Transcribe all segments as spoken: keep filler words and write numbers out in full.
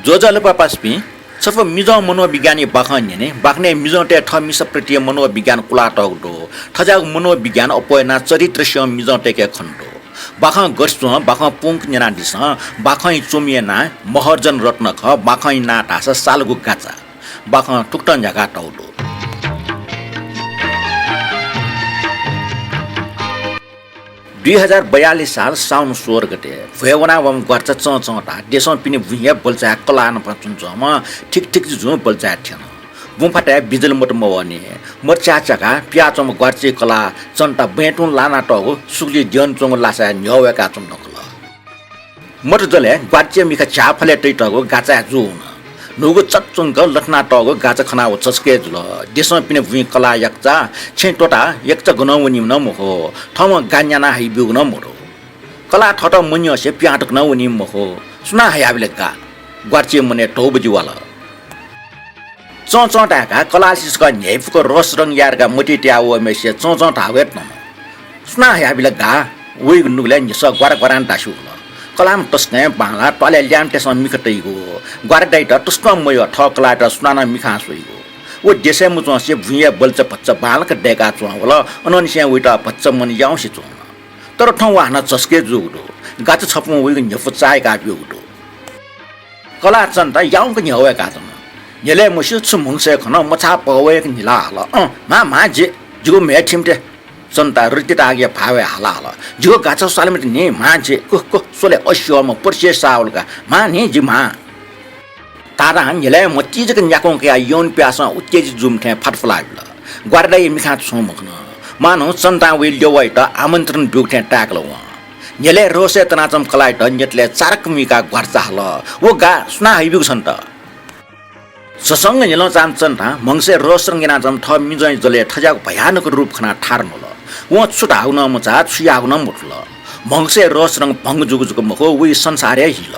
ज्वजलपा पासापिं, छपु मिजं मनोविज्ञानया बाखं न्यने। बाखनय् मिजंतय् थः मिसाप्रति मनोविज्ञान कुलातःगु दु। थज्याःगु मनोविज्ञान अप्वः यानाः चरित्र सिंह मिजंतय्के खने दु। बाखं गथे च्वं, बाखं पूवंक न्यनादिसँ। बाखंया च्वमिया नां महर्जन रत्न खः। बाखंया नां धाःसा सालगु गाचा। बाखं थुकथं न्ह्याकातःगु दु। दुई हजार बयालिस साल साउन सोह्र गते भ्वय् वनावंम्ह ग्वाराचा चंचंधा देसं पिने बुँइ हे बल्चाय् कलाः नाप च्वनाच्वंम्ह थिकथिक जुजुं बल्चाय् थ्यन। बुँ फाताय् बिजुली मत मवःनि। मत छ्याः च्याकाः पियाच्वंम्ह ग्वाराचाया कलाः चंधा बँय् तुं लानातःगु सुकुली द्यःने च्वंगु लासाय् न्ह्यः वय्काच्वंम्ह दु खला। मत जलय् ग्वाराचाया मिखा झ्याःफलय् तइतःगु गाचाय् जू वन। न्हूगु चच्वंक लथनातःगु गाचा खनाः व चसकय् जुल। देसं पिने बुँइ कलाः याकःचा छेँय् त्वःताः याकःचा गनं वनीम्ह नं मखु, थःम्हं गा न्यानाः हयाब्यूगु नं मदु। कलाः थःत मन्यंसे पिहां तक नं वनीम्ह मखु। सुनां हयाबिल गा? ग्वाराचाया मनय् धौबजि वाल। चंचंधाय्काः कलाः सिसकं न्ह्याइपुक रोस रंग याय्काः मतिइ तयावःम्हेसिया चंचंधाःगु हे तन। सुनां हयाबिल गा? वइगु नुगलय् न्ह्यसः ग्वाराग्वारां दास्यू वल। कलाःम्ह तसकं बांलाः, त्वालय् ल्याय्म्हतय्सं मिखा तइगु। ग्वाराचायात तसकं मयः थः कलाःयात सुनानं मिखां स्वइगु। व देसय् मच्वंसे बुँइ हे बल्चा भचा बांलाक दय्काः च्वं वल। अनंनिसें वइत भचा मन याउँसे च्वं वन। तर थौं व हानं चसकय् जूगु दु। गाचा छपुं वइगु न्ह्यपु चाःहिकाब्यूगु दु। कलाः चंधा याउँक न्ह्यः वय्काच्वन। न्ह्यलय् मस्यू छु म्हगसय् खन, मछाः पहवय्क न्हिला हल। अँ, म्हां, म्हां, जि, जिगु म्हय् थिमते। चंधां रतितागया भावय् हाला हल। जिगु गाचा स्वालेमते नि, म्हां, जि, कुह, कुह, स्वले अस्यःम्ह परसेस सावल का, म्हां नि, जि म्हां। तातां न्ह्यलय् म्हति जक न्याक्वं कयाः यौन प्यासं उत्तेजित जूम्ह थें फात फलाबिल। ग्वाराचाया मिखां छुं मखन। मानं चंधां वइ ल्यवाइत आमन्त्रण ब्यूगु थें ताय्कल वं। न्ह्यलय् रोसय् तनाच्वंम्ह कलाःयात न्यतलय् चारक मुइकाः ग्वाराचा हल। व गा सुनां हयाब्यूगु छन्त? झसंक न्ह्यलं चाःम्ह चंधां म्हगसय् रोस रंग यानाच्वंम्ह थः मिजंया जलय् थज्याःगु भयानक रूप खनाः थारं न्ह्वल। वं छु धाःगु नं मचाः, छु याःगु नं मथुल। म्हगसय् रोस रंग भंग जूगु जक मखु, वइ संसार हे हील।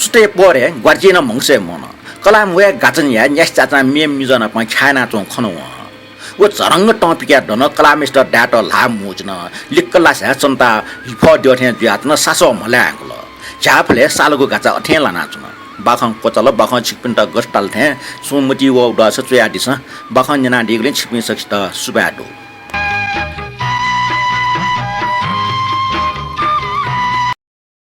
सुथय् पहरय् ग्वाराचां नं म्हगसय् म्वन। कलाःम्ह वया गाचा न्याय् न्यासि चाचां मेम्ह मिजं नाप ख्याः यानाच्वंगु खन वं। व झरंग तं पिकयाः दन। कलाःम्हेसित दायेत ल्हाः मवःच्वन। लिक्क लासाय् चंधां लिफः द्यः थें जुयाच्वन। सासः म्हलाय् हाय्कल। झ्याःफलय् सालगु गाचा अथें लानाच्वन। बाखं क्वचाल। बाखं छिकपिन्त गथे ताल थें छुं मतिइ वःगु दःसा च्वयादिसँ। बाखं न्यनादीगुलिं छिकपिं सकसित सुभाय् दु।